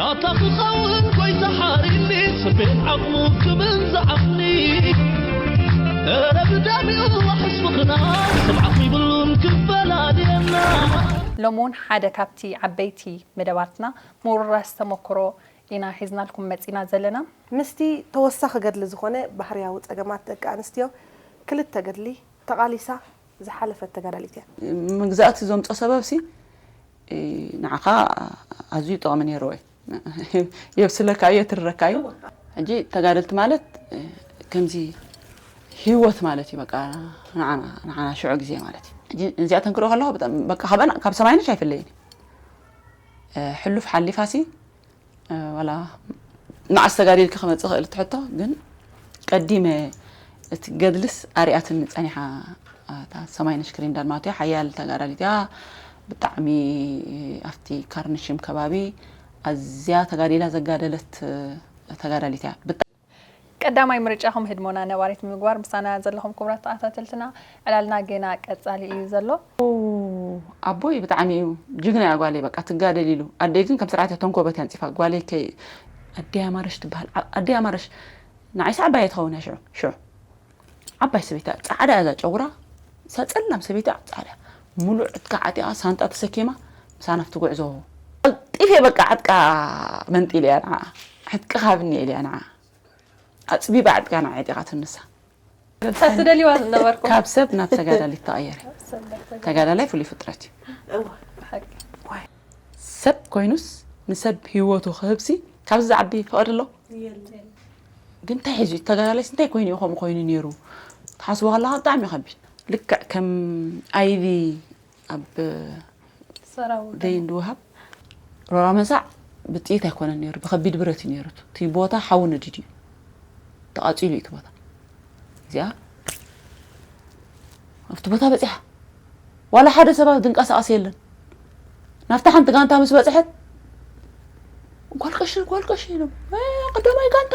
ኣታ ክኸውን ጎይታ ሓሪኒ፣ ሰሜን ዓቕሙ ክብል ዝዓቕኒ። እረ ብዳሚኡ ሕስብኽና፣ ስምዓት ይብሉን ክፈላልየና። ሎሚ እውን ሓደ ካብቲ ዓበይቲ መደባትና ምውርራስ ተመክሮ ኢና ሒዝናልኩም መጺና ዘለና። ምስቲ ተወሳኺ ገድሊ ዝኾነ ባህርያዊ ጸገማት ደቂ ኣንስትዮ ክልተ ገድሊ ተቓሊሳ ዝሓለፈት ተጋዳሊት እያ። ምግዛእቲ ዘምጾ ሰበብሲ፣ እ፣ ንዓኻ ኣዝዩ ጥቕሚ ነይርዎ እዩ። የብስለካ እዩ፣ የትርረካ እዩ። ሕጂ ተጋደልቲ ማለት፣ እ፣ ከምዚ ህይወት ማለት እዩ። በቃ ንዓና፣ ንዓና ሽዑ ግዜ ማለት እዩ። ሕጂ እዚኣተን ክሪኦ ከለኹ ብጣዕሚ፣ በቃ፣ ካብአን፣ ካብ ሰማይነሽ ኣይፍለይን እዩ። እ፣ ሕሉፍ ሓሊፋሲ፣ እ፣ ዋላ ንዓስ ተጋዲልኪ ክመጽእ ክእል ትሕቶ፣ ግን ቀዲመ እቲ ገድልስ ኣርያትኒ ጸኒሓ። እታ ሰማይነሽ ክሪንዳል ማለት እያ፣ ሓያል ተጋዳሊት እያ። ብጣዕሚ ኣብቲ ካርንሽም ከባቢ ኣዝያ ተጋዲላ ዘጋደለት ተጋዳሊት እያ። ብጣ- ቀዳማይ ምርጫኹም ህድሞና ነባሪት ንምግባር ምሳና ዘለኹም ክቡራት ተኸታተልትና፣ ዕላልና ገና ቀጻሊ እዩ ዘሎ። ኦ፣ ኣቦይ ብጣዕሚ እዩ ጅግና እያ ጓለይ፣ በቃ ትጋደል ኢሉ። ኣደይ ግን ከም ስርዓት እያ ተንኮበት እያ ኣንጺፋ። ጓለይ ከይ ኣደይ ኣማረሽ ትበሃል። ዓ-፣ ኣደይ ኣማረሽ ንዓይስ ዓባይ እያ ትኸውን እያ ሽዑ፣ ሽዑ። ዓባይ ሰበይቲ እያ፣ ጻዕዳ እያ እዛ ጨጉራ። እዛ ጸላም ሰበይቲ እያ፣ ጻዕዳ። ሙሉእ ዕጥቃ ዓጢቓ፣ ሳንጣ ተሰኪማ፣ ምሳና ኣብቲ ጉዕዞ። ቀልጢፈ በቃ ዕጥቃ መንጢለ እያ ንዓ። ዕጥቂ ሃብኒ ኢለ እያ ንዓ። ኣጽቢባ ዕጥቃ ንዓ ዓጢቓ ትንሳ። እታ ትደልይዋ ዝነበርኩም። ካብ ሰብ ናብ ተጋዳሊት ተቐየረ። ተጋዳላይ ፍሉይ ፍጥረት እዩ። እወ። ብሓቂ። ሰብ ኮይኑስ ንሰብ ህይወቱ ክህብሲ ካብዚ ዝዓቢ ፍቕሪ ኣሎ? የለን። ግን እንታይ ሒዙ እዩ? ተጋዳላይስ እንታይ ኮይኑ እዩ ከምኡ ኮይኑ ነይሩ? ክትሓስቦ ከለኻ ብጣዕሚ እዩ ከቢድ። ልክዕ ከም ኣይቪ ኣብ ሰራው ደይ እንድወሃብ ሮራ መሳዕ ብጥይት ኣይኮነን ነይሩ፣ ብኸቢድ ብረት እዩ ነይሩ። እቲ ቦታ ሓዊ ነዲዱ እዩ። ተቓጺሉ እዩ እቲ ቦታ። እዚኣ ኣብቲ ቦታ በጺሓ። ዋላ ሓደ ሰብ ዝንቀሳቐስ የለን። ናብታ ሓንቲ ጋንታ ምስ በጽሐት፣ "ጓል ቀሺ፣ ጓል ቀሺ" ኢሎም፣ "እ፣ ቀዳማይ ጋንታ"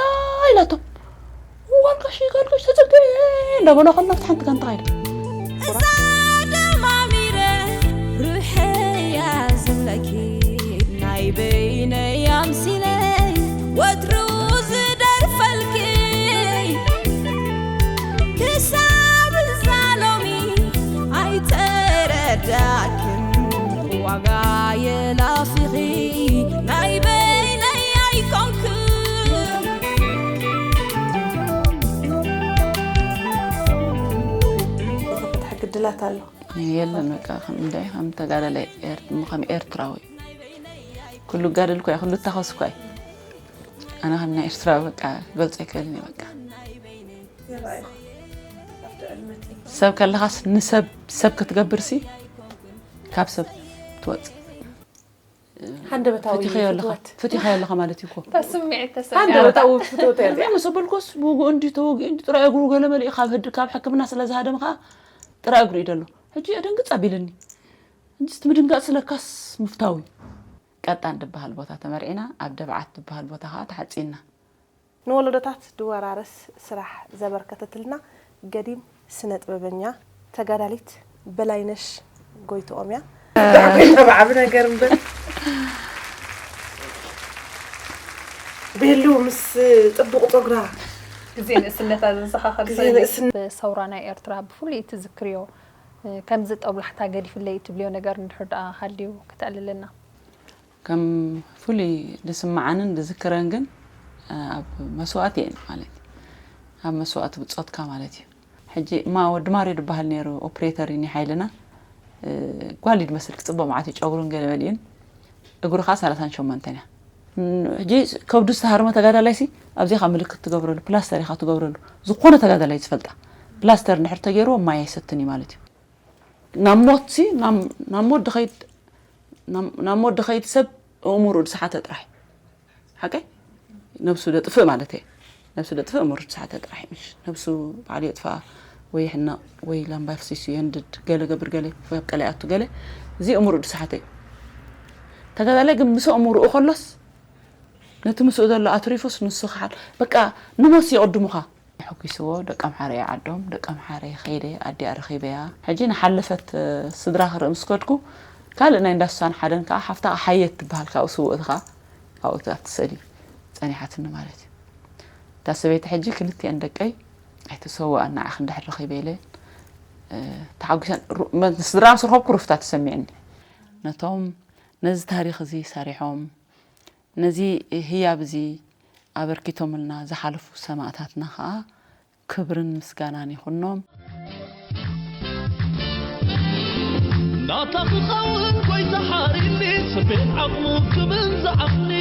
ኢላቶም። "ጓል ቀሺ፣ ጓል ቀሺ ተጸግዒ" እንዳበሉ ከሎ ናብታ ሓንቲ ጋንታ ከይዳ። እዛ ደማሚረ ርሕያ ዝብለኪ ናይ በይነይ ኣምሲለ ወትሩ ዝደርፈልኪ ክሳብ እዛ ሎሚ ኣይተረዳክን ዋጋ የላፊኺ ናይ በይነይ ኣይኮንክን። ዝፍትሕ ግድላት ኣሎ። የለን በቃ ከም እንታይ ከም ተጋዳላይ ኤር-፣ ከም ኤርትራዊ ኩሉ ጋደልኩ እያ፣ ኩሉ እታኸስኩ እያ። ኣነ ከም ናይ ኤርትራዊ በቃ ክገልጾ ኣይክእልን እየ በቃ። ይረኣይኹ። ኣብቲ ዕድመ ሰብ ከለኻስ ንሰብ ሰብ ክትገብርሲ ካብ ሰብ ትወጽእ። ሃንደበታዊ ፍትሕዮ ኣለኻ፣ ፍትወት። ፍትሕዮ ኣለኻ ማለት እዩ እኮ። እታ ስምዒት ተሰሚዓ። ሃንደበታዊ ፍትወት እያ እዚኣ። ምስ በልኮስ ብውግኡ እንዲ ተወጊኡ እንዲ ጥራይ እግሩ ገለ መሊኡ ካብ ህድ-፣ ካብ ሕክምና ስለ ዝሃደመ ኸዓ ጥራይ እግሩ እዩ ደሎ። ሕጂ ደንግጽ ኣቢልኒ። እንጂ እቲ ምድንጋጽ ስለካስ ምፍታው እዩ። ቀጣን ድበሃል ቦታ ተመርዒና፣ ኣብ ደብዓት ድበሃል ቦታ ኸዓ ተሓጺንና። ንወለዶታት ድወራረስ ስራሕ ዘበርከተትልና ገዲም ስነ ጥበበኛ ተጋዳሊት በላይነሽ ጎይትኦም እያ። ብጣዕሚ ተባዕቢ ነገር እምበር። ቤሉ ምስ ጥቡቕ ጸጉራ። ግዜ ንእስነታ ዘዘኻኸር ግዜ ሰብ እዩ። ንእስነ- ብሰውራ ናይ ኤርትራ ብፍሉይ ትዝክርዮ፣ ከምዚ ጦብላሕታ ገዲፍለይ ትብልዮ ነገር እንድሕር ደኣ ሃልዩ ክተዕልልና። ከም ፍሉይ ዝስምዓንን ዝዝክረን ግን፣ ኣብ መስዋእቲ እየን ማለት እዩ። ኣብ መስዋእቲ ብጾትካ ማለት እዩ። ሕጂ እማ ወዲ ማርዮ ዝበሃል ነይሩ፣ ኦፕሬተር እዩ ናይ ሓይልና። እ፣ ጓል እዩ ዝመስል፣ ክጽብቕ መዓት እዩ፣ ጨጉሩን ገለ መሊኡን። እግሩ ኸዓ ሰላሳን ሸሞንተን እያ። ን-፣ ሕጂ ከብዱ ዝተሃርመ ተጋዳላይሲ ኣብዚኻ ምልክት ትገብረሉ፣ ፕላስተር ኢኻ ትገብረሉ። ዝኾነ ተጋዳላይ ዝፈልጣ። ፕላስተር እንድሕር ተገይርዎ ማይ ኣይሰትን እዩ ማለት እዩ። ናብ ሞትሲ፣ ናብ፣ ናብ ሞት ድኸይድ፣ ናብ፣ ናብ ሞት ድኸይድ ሰብ ኣእምሮኡ ዝሰሓተ ጥራሕ። ሓቀይ? ነብሱ ደጥፍእ ማለት እየ። ነብሱ ደጥፍእ እምሩ ዝሰሓተ ጥራሕ እዩ። ምሽ ነብሱ ባዕሉ የጥፍኣ ወይ ይሕነቕ ወይ ላምባ ፍሲሱ የንድድ፣ ገለ ገብር፣ ገለ ወይ ኣብ ቀላይ ኣቱ፣ ገለ። እዚ እምሩ ዝሰሓተ እዩ። ተጋዳላይ ግን ምስ እምርኡ ከሎስ ነቲ ምስኡ ዘሎ ኣትሪፉስ ንሱ ክሓል-፣ በቃ ንሞትሲ የቕድሙኻ። ሕጒስዎ፣ ደቂ ኣምሓረ እየ ዓዶም፣ ደቂ ኣምሓረ እየ ከይደ፣ ኣዲኣ ረኺበያ። ሕጂ ንሓለፈት፣ እ፣ ስድራ ክርኢ ምስ ከድኩ፣ ካልእ ናይ እንዳ ሱሳን ሓደን ከኣ፣ ሓፍታ ሓየት ትበሃል፣ ካብኡ ስውእቲ ከኣ፣ ኣብኡ ኣብቲ ስእሊ ጸኒሓትኒ ማለት እዩ። እታ ሰበይቲ ሕጂ ክልቲኤን ደቀይ ኣይተሰውኣን ንዓኺ እንድሕር ረኺበ ኢለ ተሓጒሰን። ስድራ ምስ ረኸብኩ ሩፍታ ተሰሚዕኒ። ነቶም ነዚ ታሪኽ እዚ ሰሪሖም ነዚ ህያብ እዚ ኣበርኪቶምልና ዝሓለፉ ሰማእታትና ኸኣ ክብርን ምስጋናን ይኹኖም። ናታ ክኸውን ጎይታ ሓሪኒ ስቤት ዓቕሙ ክብል ዝዓቕኒ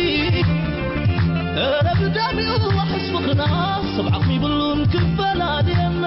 እረ ብዳሚኡ ዋሕስ ምኽና ሰብ ዓቕሚ ይብሉን ክፈላልየና